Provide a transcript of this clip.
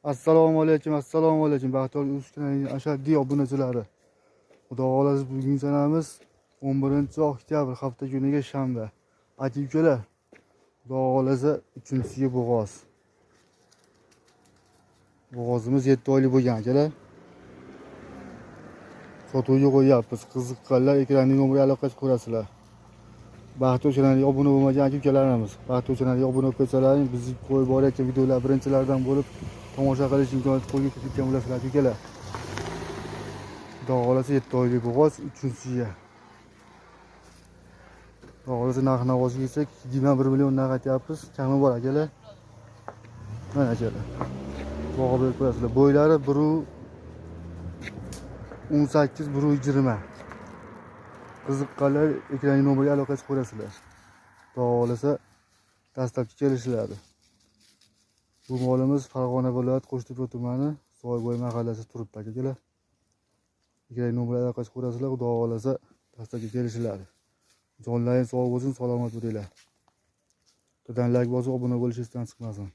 Assalomu alaykum, assalomu alaykum. Baxtiyor Uz kanalining ashaddiy obunachilari. Xudo xohlasa, bugun sanamiz 11-oktyabr, hafta kuniga shanba. Aka ukalar, Xudo xohlasa, uchinchisiga bo'g'oz. Bo'g'ozimiz 7 oylik bo'lgan, akalar. Sotuvga qo'yyapmiz. Qiziqqanlar ekranning nomeriga aloqa ko'rasizlar. Baxtiyor kanaliga obuna bo'lmagan aka ukalarimiz, Baxtiyor kanaliga obuna bo'lib qo'ysalaring, bizni qo'yib borayotgan videolar birinchilardan bo'lib tomosha qilish imkoniyati qo'lga kiritgan bo'lasizlar, aka ukalar. Xudo xohlasa, 7 oylik bo'g'oz, uchinchisiga. Xudo xohlasa, narx navosiga kelsak, 21 million narx aytyapmiz. Kami bor, akalar. Mana, akalar. Baho berib qo'yasizlar. Bo'ylari 1,18, 1,20. Qiziqqanlar ekranning nomeriga aloqa ko'rasizlar. Xudo xohlasa, dastlabki kelishiladi. Bu molimiz Farg'ona viloyati, Qo'shtepa tumani, Soybo'y mahallasi turibdi, akalar. Ekranning nomeriga aloqa ko'rasizlar, Xudo xohlasa, dastlabki kelishiladi. Jonlaring sog' bo'lsin, salomat bo'linglar. Bittadan layk bosib, obuna bo'lish esdan chiqmasin.